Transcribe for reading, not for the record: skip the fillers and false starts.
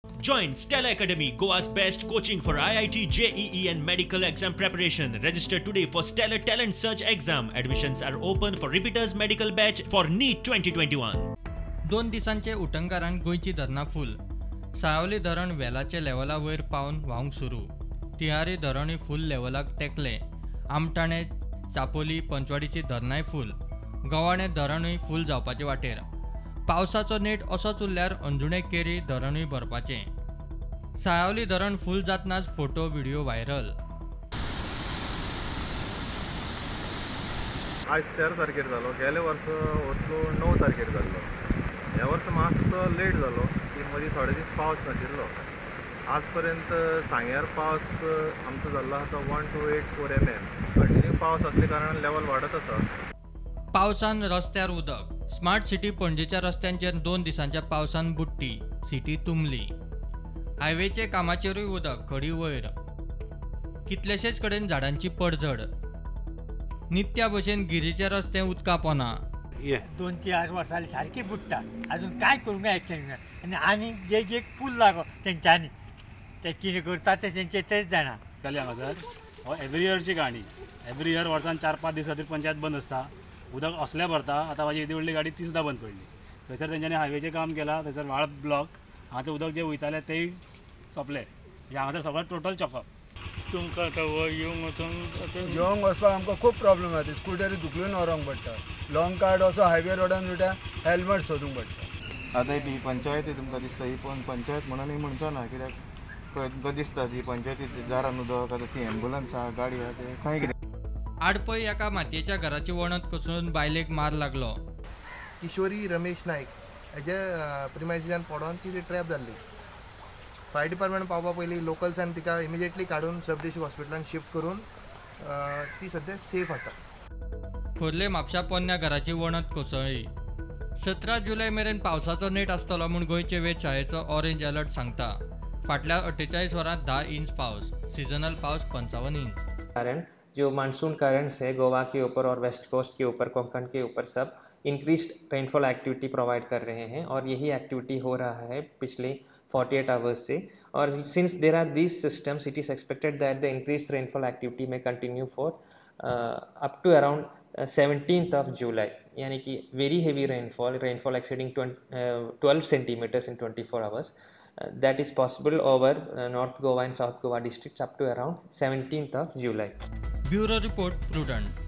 Join Stella Academy, Goa's best coaching for IIT, JEE and medical exam preparation. Register today for Stellar Talent Search exam. Admissions are open for repeaters medical batch for NEET 2021. 2 दिसांचे उटंगारान गोंयची धरणां फूल. सावली धरण वेलाचे लेवला वयर पावन व्हांवंक सुरू. तिहारी धरणूय फूल लेवलाक तेंकलें. आमठाणे, चापोली, पंचवाडीची धरणांय फूल. गवाणे धरणूय फूल जावपाचे वाटेर. पावसाचो नेट असोच उरल्यार अंजुणे केरी धरणूय भरपाचें. सायावली धरण फूल जातनाच फोटो व्हिडिओ व्हायरल. आज 13 तारखेर जालो, गेले वर्स वतलो 9 तारखेर जाल्लो. ह्या वर्सा मातसो लेट जालो की मदीं थोडे दीस पावस नाशिल्लो. आज पर्यंत सांग्यार पावस आमचो जाल्लो आसा 1284 mm. कंटिन्यू पावस आसल्या कारणान लेवल वाडत आसा. पावसान रस्त्यार उदक. स्मार्ट सिटी पणजेच्या रस्त्यांचेर 2 दिसांच्या पावसान बुडटी सिटी तुंबली. हायवेचे कामाचेरूय उदक खडी वयर. कितलेशेच कडेन झाडांची पडझड. नित्या भशेन गिरीचे रस्ते उदका पोना. 2-3 वर्सांनी सारकी बुडटा. अजून काय करूंक एक्शन ना. आनी आनी एक एक पूल लागो तेंच्यांनी ते कितें करता ते तेंचे तेच जाणा. जाली हांगासर हो एवरी इयरची काणी. एवरी इयर वर्सान 4-5 दीस खातीर पंचायत बंद आसता. उदक असलें भरता. आतां म्हाजी येदी व्हडली गाडी ती सुद्दां बंद पडली. थंयसर तेंच्यांनी हायवेचें काम केलां. थंयसर व्हाळ ब्लॉक. हांगाचें उदक जें वयतालें तेंय सोंपलें. म्हणजे हांगासर सगळें टोटल चॉकअप. तुमकां आतां येवंक वचूंक येवंक वचपाक आमकां खूब प्रॉब्लम जाता. स्कुटरी धुकलून व्हरोंक पडटा. लॉंग कार्ड असो हायवे रोडान सुद्दां हेल्मेट सोदूंक पडटा. आतां ही पंचायती तुमकां दिसता, ही पण पंचायत म्हणून ही म्हणचो ना, कित्याक तुमकां दिसता ती पंचायती दारान उदक, आतां ती एम्बुलन्स आहा, गाडी आहा, ते खंय कितें. आडपय एका मातयेच्या घराची वणत कोसळून बायलेक मार लागलो. किशोरी रमेश नायक हेजे प्रिमायसिसान पडोन ती ट्रॅप जाल्ली. फायर डिपार्टमेंट पावपा पयलीं लोकल्सान तिका इमिजिएटली काडून सब डिस्ट्रिक्ट हॉस्पिटलान शिफ्ट करून ती सद्या सेफ आसा. खोर्ले म्हापशा पोन्न्या घराची वणत कोसळ्ळी. 17 जुलय मेरेन पावसाचो नेट आसतलो म्हूण गोंयचे वेधशाळेचो ऑरेंज अलर्ट सांगता. फाटल्या 48 वरांत 10 इंच पावस, सिजनल पावस 55 इंच. कारण जो मानसून करंट्स है गोवा के ऊपर और वेस्ट कोस्ट के ऊपर, कोंकण के ऊपर, सब इंक्रीज्ड रेनफॉल एक्टिविटी प्रोवाइड कर रहे हैं और यही एक्टिविटी हो रहा है पिछले 48 hours Se. Aur since there are these systems, it is expected that the increased rainfall activity may continue for up to around 17th of July, यानी कि very heavy rainfall, rainfall exceeding 12 centimetres in 24 hours, that is possible over North Goa and South Goa districts up to around 17th of July. Bureau Report, Prudent.